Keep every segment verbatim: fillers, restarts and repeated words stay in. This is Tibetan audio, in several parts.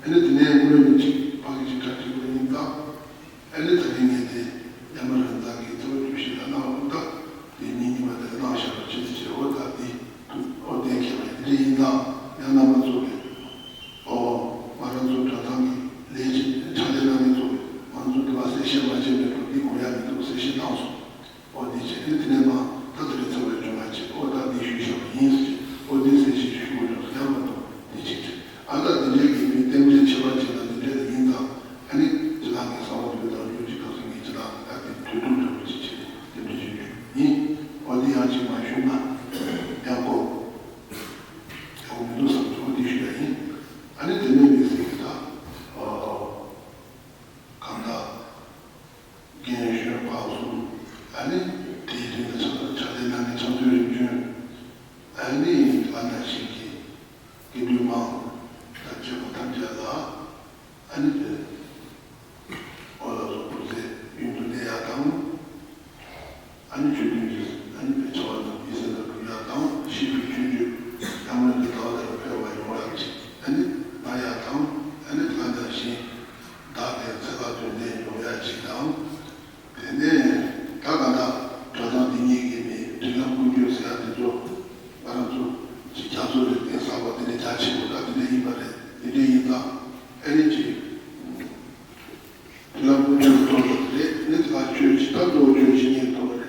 ཨ་ནི་དེ་ནས་དངོས་གནས་གཅིག་ཕ་གི་གཅིག་གྲ་སྒྲིག་པ་ཡིན་ཙང་། ཨ་ནི་ད་རིང་ངས་དེ་ཡ་མ་རང་ཚང་གི་ཚེས་པ་བཅུ་བཞི་ལ་གནང་བ་ད་དེ་ཉིན་གཉིས་པ་དེ་ལ་གནང་བཞག་པ་ཅི་ཟེར་བྱས་འོ་ད་དེ་འོ་གཏན་འཁེལ་བ་དེ་འདྲ་ཡིན་ཙང་ཡང་རྣམ་པ་ཚོ་གི་ཨོ་ང་རང་ཚོ་གྲྭ་ཚང་གི་ལས་བྱེད་ཕྱག་ལས་གནང་མཁན་ཚོ་གི་ང་ཚོ་དེ་བ་གསལ་བཤད་མ་བྱས་པའི་འགྲོ་འདི་དགོས་ཡ་མི་འདུག་གསལ་བཤད་བཏང་སོང་། ཨོ་འདི་བྱས་ཏེ་དེ་ནས་མ་ད་དེ་རིང་ཚེས་པ་བཅོ་ལྔ་བྱས་ཨོ་ད་འདི་ཞུས་བཞག་པ་ཡིན་ཟེར་ཨོ་འདི་གསལ་བཤད་ཞུ་དགོས་འདུག་ཡང་མ་གཏོགས་འདི་བྱས་ཏེ་ཨ་ད་འདི་འདྲའི་གི་མི་རྟེན་འབྲེལ་ཆེ་བ་ཅིག་དང་འདི་འདྲའི་ལ་ཡིན་ཙང་ཨ་ནི་སྤྱི་བཏང་གི་གསང་བ་འདུས་དང་ཡུལ་གྱི་ཐོག་སོང་གི་སྤྱི་བཏང་ད་དེ་དུས་དྲུག་འདྲ་བོ་ཅིག་བྱས་རྟེན་འབྲེལ་ཞུ་རྒྱུ་ཡིན། ཨོ་འདི་ཡང་ཅིག་མ་ཞུས་ན་ཡང་གོ་ཡག་པོ་མི་འདུག་བསམ་ཚོ་འདི་ཞུ་ཡ་ཡིན། ཨ་ནི་དེ་ནས་མི་སྲིད་གི་ད་ཨོ། གང་ལྟར། རྒན་གཞོན་བར་གསུམ། ཨ་ནི་དེའི་རིང་ལ་ཕྱག་ཕྱག་ལས་གནང་མཁན་ཕྱག་མཛོད་རིམ་བྱོན། ཨ་ནི་ལ་ན་ཞིག་གི་དགེ་འདུན་མང་དང་བཅས་པ་ཐམས་ཅད་ལ་ཨ་ནི་དེ་འོ་ལགས་སོ་སྐུ་ཚེ་ཡུན་དུ་གནས་ཡག་དང་། ཨ་ནི་ཆོས་མཐུན་གྱི་ཨ་ནི་དཔེ་ཆ་བ་རྣམས་ཡིད་སེམས་ལ་འགྲུབ་ཡག་དང་ཤེས་པའི་ཆོས་སྤྱོད་ཡང་སྔོན་གྱི་ཟླ་བ་དེ་ལ་འཕེལ་བ་ཡོང་ཡག་ཅིག་ཨ་ནི་གནང་ཡག་དང་ཨ་ནི་དེ་ག་ནང་བཞིན་བདག་གིས་ཚེ་ཁ་དོན་ལྡན་ཡོང་ཡག་ཅིག་དང་། དེ་ནས་ད་ག་ད་གྲྭ་ཚང་འདི་ཉིད་ཀྱི་མི་སྒྲིག་ལམ་ཀུན་སྤྱོད་ཟེར་ཡག་དེ་ཚོ་ང་རང་ཚོ་ཅིག་རྒྱ་མཚོ་རེ་གཏིང་ཟབ་པ་དེ་འདྲ་རྒྱ་ཆེན་པོ་ད་དེ་འདྲ་ཡིན་པ་རེད། དེ་འདྲ་ཡིན་ཙང་ཨ་ནི་ཅིག་ལམ་ཀུན་སྤྱོད་ཐོག་ལ་རེད། ནི་དེ་ལ་ཆོས་ཅི་ལྟར་དུ་ཆོས་ཅི་ཉིད་ཐོག་རེད།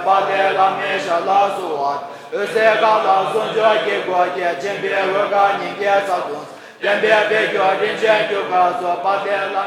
དཔལ་ལྡན་བླ་མའི་ཞབས་ལ་གསོལ་བ། འོད་ཟེར་དཀར་ལ་སུམ་ཅུ་དཀྱིལ་འཁོར་བརྒྱད། སྦྱིན་པའི་འོད་དཀར་ཉིས་བརྒྱ་རྩ་གསུམ། བསྟན་པའི་འཕེལ་འགྱུར་རིན་ཆེན་གྱུར་དཀར་སོགས། དཔལ་ལྡན་བླ་